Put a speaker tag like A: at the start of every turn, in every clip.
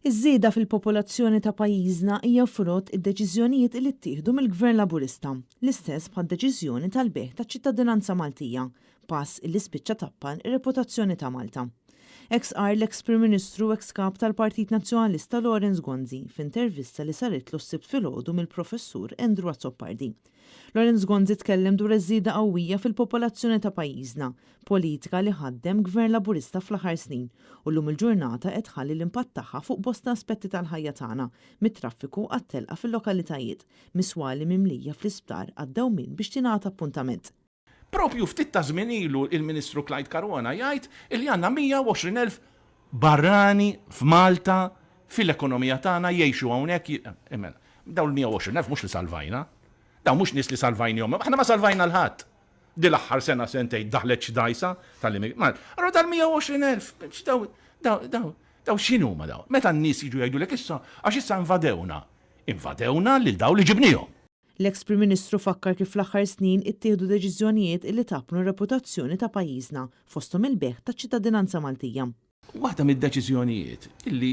A: Iż-żieda fil-popolazzjoni ta' pajjiżna hija frott id-deċiżjonijiet li ttieħdu mill-Gvern Laburista, l-istess bħad-deċiżjoni tal-bejgħ taċ-ċittadinanza Maltija, pass li spiċċa tappal ir-reputazzjoni ta' Malta. Hekk stqarr l-eks Prim Ministru u eks Kap tal-Partit Nazzjonalista Lawrence Gonzi f'intervista li saritlu s-Sibt filgħodu mill-Professur Andrew Azzopardi. Lawrence Gonzi tkellem dwar iż-żieda qawwija fil-popolazzjoni ta' pajjiżna, politika li ħaddem Gvern Laburista fl-aħħar snin u llum il-ġurnata qed tħalli l-impatt tagħha fuq bosta aspetti tal-ħajja tagħna, mit-traffiku għat-telqa fil-lokalitajiet, mis-swali mimlija fl-isptar għad-dewmien biex tingħata appuntament.
B: Propju ftit ta' żmien ilu il-Ministru Clyde Caruana jgħid li għandna 120,000 barrani f'Malta fil-ekonomija tagħna jgħixu hawnhekk. Mela, dawn il-120,000 mhux li salvajna. Dawn mhux nies li salvajnihom, aħna ma salvajna 'l ħadd. Din l-aħħar sena sentejn daħlet xi dgħajsa tal-immigranti. Allura dal-120,000 daw daw daw x'inhuma daw? Meta n-nies jiġu jgħidulek issa għax issa invadewna. Invadewna lil daw li ġibnihom.
A: L-eks Prim Ministru fakkar kif fl-aħħar snin ittieħdu deċiżjonijiet li tappnu r-reputazzjoni ta' pajjiżna, fosthom il-bejgħ taċ-ċittadinanza Maltija.
B: Waħda mid-deċiżjonijiet illi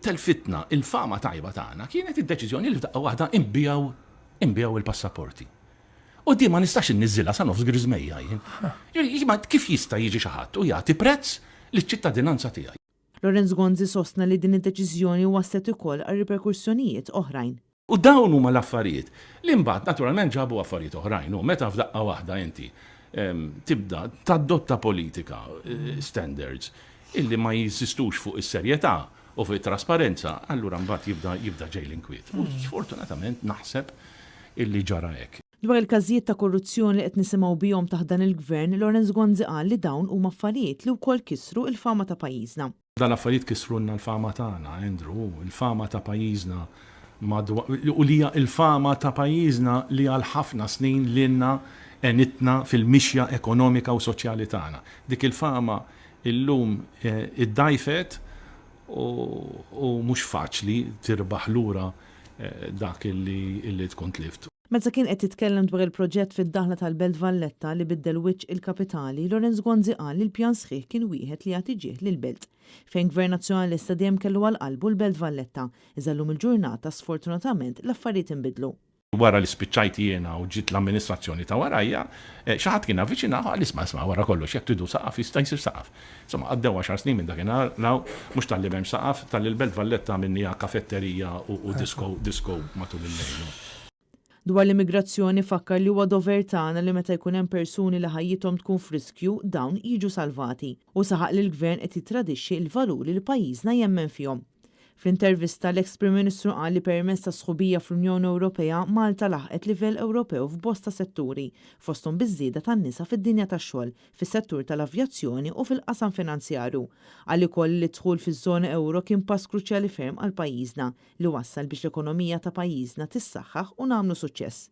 B: telfitna l-fama tajba tagħna kienet id-deċiżjoni li f'daqqa waħda inbiegħu inbiegħu l-passaporti. U din ma nistax inniżżilha sa nofs griżmejja jien. Jiġifieri kif jista' jiġi xi ħadd u jagħti prezz liċ-ċittadinanza tiegħi?
A: Lawrence Gonzi sostna li din id-deċiżjoni wasslet ukoll għal riperkussjonijiet oħrajn.
B: U dawn huma l-affarijiet li mbagħad naturalment ġabu affarijiet oħrajn. U meta f'daqqa waħda inti tibda tadotta politika, standards, illi ma jinsistux fuq is-serjetà u fuq it-trasparenza, allura mbagħad jibda jibda ġej l-inkwiet. U sfortunatament naħseb illi ġara hekk.
A: Dwar il-każijiet ta' korruzzjoni li qed nisimgħu bihom taħt dan il-Gvern, Lawrence Gonzi qal li dawn huma affarijiet li wkoll kissru l-fama ta' pajjiżna.
B: Dan l-affarijiet kissrulna l-fama tagħna, Andrew, il-fama ta' pajjiżna madwar, u li hija l-fama ta' pajjiżna li għal ħafna snin lilna għenitna fil-mixja ekonomika u soċjali tagħna. Dik il-fama illum iddgħajfet u mhux faċli tirbaħ lura dak li tkun tlift.
A: Meta kien qed jitkellem dwar il-proġett fid-daħla tal-Belt Valletta li biddel wiċċ il-kapitali, Lawrence Gonzi qal li l-pjan sħiħ kien wieħed li jagħti ġieħ lill-Belt. Fejn Gvern Nazzjonalista dejjem kellu għal qalbu l-Belt Valletta, iżda llum il-ġurnata sfortunatament l-affarijiet inbidlu.
B: Wara li spiċċajt jiena u ġiet l-amministrazzjoni ta' warajja, xi ħadd kien avviċinah u qal isma' isma' wara kollox jekk tridu saqaf jista' jsir saqaf. Insomma għaddew għaxar snin minn dakinhar 'l hawn, mhux talli m'hemmx saqaf, talli l-Belt Valletta għamilniha kafetterija u disco disco matul il-lejl.
A: Dwar l-immigrazzjoni fakkar li huwa dover tagħna li meta jkun hemm persuni li ħajjithom tkun f'riskju dawn jiġu salvati u saħaq li l-Gvern qed jittradixxi l-valuri li pajjiżna jemmen fihom. Fl-intervista, l-eks Prim Ministru qal li permezz tas-sħubija fl-Unjoni Ewropea, Malta laħqet livell Ewropew f'bosta setturi, fosthom biż-żieda tan-nisa fid-dinja tax-xogħol, fis-settur tal-avjazzjoni u fil-qasam finanzjarju. Qal ukoll li d-dħul fiż-żona ewro kien pass kruċjali ferm għal pajjiżna, li wassal biex l-ekonomija ta' pajjiżna tissaħħaħ u nagħmlu suċċess.